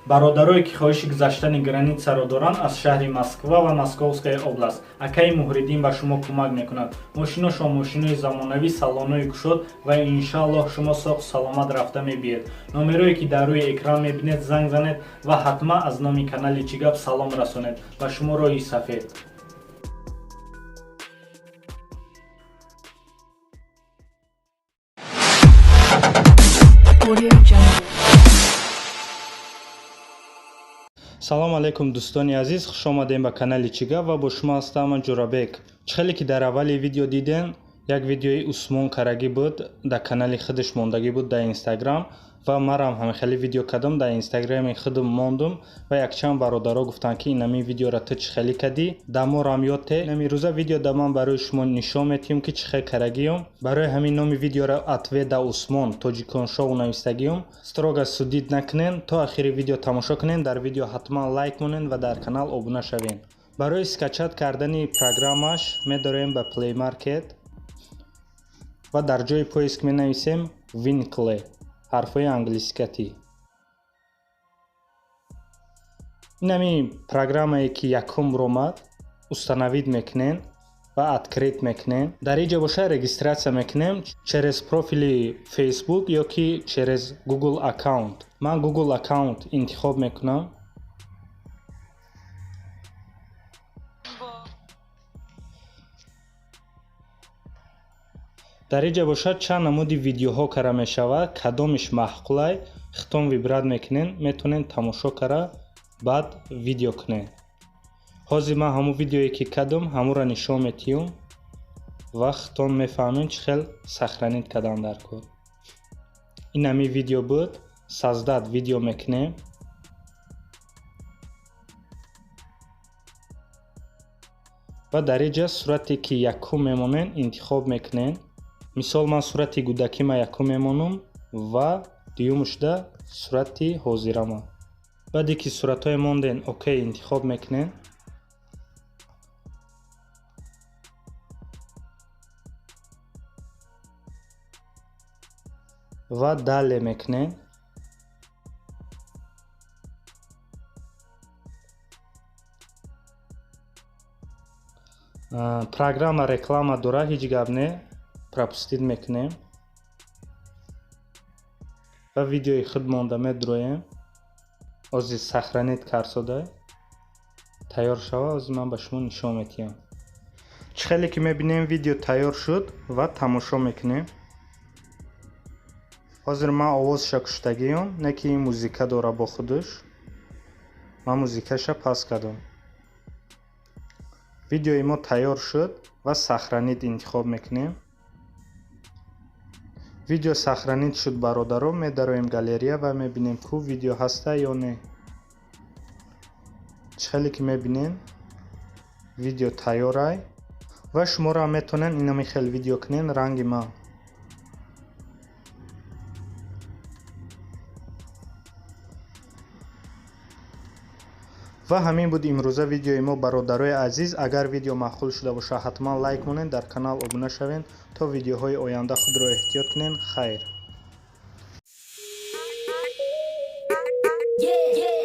Бародарое ки хоҳиши гузаштани границаро доранд аз шаҳри Москва ва Московская область, акаи Муҳриддин ба шумо кӯмак мекунад. Мошиношон мошинои замонавӣ, салонои кушод ва иншааллоҳ шумо соғ саломат рафта мебиед. Номерое ки дар рӯи экран мебинед, занг занед ва ҳатман аз номи канали «Чӣ гап» салом расонед. Ба шумо роҳи сафед. Audio Jungle. Салом алейкум, дӯстони азиз, хуш омадем ба канали «Чӣ гап» ва бо шумо ҳастам ман, Ҷурабек. Чӣ хеле ки дар аввали видео дидем, як видеои Усмон карагӣ буд, дар канали худаш мондагӣ буд дар Инстаграм, ва марам ҳамин видео кардам, дар Инстаграми худам мондум ва якчанд бародаро гуфтанд, ки инами видеоро ту чӣ хеле кардӣ, даморам ёд те. Инами рӯза видео да ман барои шумо нишон метиҳам, ки чӣ хел карагиём. Барои ҳамин номи видеоро «Ответ да Усмон Тоҷикон шоу» навистагиём. Строго судить накунен, то охири видео тамошо кунен. Дар видео ҳатман лайк монен ва дар канал обуна шавен. Барои скачать кардани программаш медорем ба Play Market ва дар ҷои поиск менависем Winklе, ҳарфҳои англисикатӣ. Инами программае ки якум ромад, установить мекунем ва открыть мекунем. Дар инҷа боша регистрация мекунем через профили Facebook ё ки через Google аккаунт. Ман Google аккаунт интихоб мекунам. Дар инҷа бошад чанд намуди видеоҳо кара мешавад. Кадомиш маъқулай, хитон выбрать мекунен, метавонен тамошо кара, баъд видео кунен. Ҳозир ман ҳамун видеое ки кардам, ҳамонро нишон метиҳам ва хитон мефаҳмем, чӣ хел сохранить кардан дар кор. Ин ҳамин видео буд. Создать видео мекунем ва дар инҷа сурате ки якум мемонен, интихоб мекунем. Мисол, ман сурати гудакима якум мемонам ва дуюмушда сурати ҳозирама. Баъде ки суратҳое монден, окей интихоб мекунем ва далее мекунем. Программа реклама дора, ҳеҷ гап не, пропустить мекунем ва видеои худ монда медроем. Ҳозир сохранить карсода тайёр шава, ҳозир ман ба шумо нишон метиҳам. Чӣ хеле ки мебинем, видео тайёр шуд ва тамошо мекунем. Ҳозир ман овозша куштагиём, не ки ин музика дора бо худаш. Ман музикаша паст кардам. Видеои мо тайёр шуд ва сохранить интихоб мекунем. Видео сохранить шуд, бародаро. Медароем галерея ва мебинем, ку видео ҳаста ё не. Чӣ хеле ки мебинем, видео тайёрай ва шуморо ҳам метавонед инами хел видео кунен ранги ман. Ва ҳамин буд имрӯза видеои мо, бародарои азиз. Агар видео маъқул шуда бошад, ҳатман лайк монед, дар канал обуна шавед. То видеоҳои оянда худро эҳтиёт кунед. Хайр. Yeah.